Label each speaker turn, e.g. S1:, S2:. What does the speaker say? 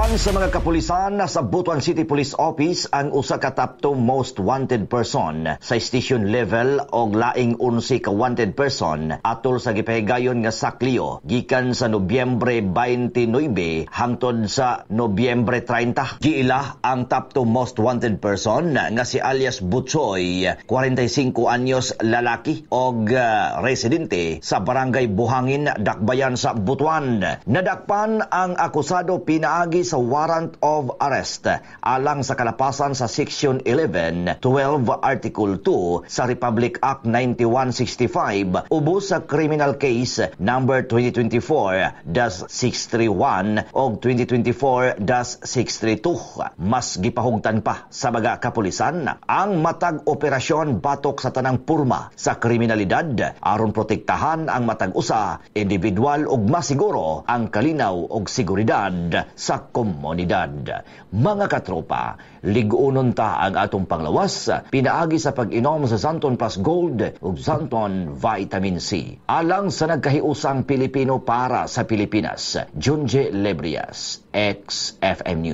S1: Gidakpan sa mga kapulisan sa Butuan City Police Office ang usa ka top 2 most wanted person sa station level og laing 11 ka wanted person atol sa gipahigayon nga saklio gikan sa Nobyembre 29 hangtod sa Nobyembre 30. Giila ang top 2 most wanted person nga si alias Butchoy, 45 anyos, lalaki og residente sa Barangay Buhangin, Dakbayan sa Butuan. Nadakpan ang akusado pinaagi sa warrant of arrest alang sa kalapasan sa Section 11, 12, Article 2 sa Republic Act 9165 ubos sa Criminal Case number 2024-631 o 2024-632. Mas gipahugtan pa sa mga kapulisan ang matag operasyon batok sa tanang purma sa kriminalidad aron protektahan ang matag usa individual ug masiguro ang kalinaw ug seguridad sa komunidad. Mga katropa, lig-unon ta ang atong panglawas pinaagi sa pag-inom sa Xanthone Plus Gold ug Xanthone Vitamin C. Alang sa nagkahiusang Pilipino para sa Pilipinas, Junje Lebrias, XFM News.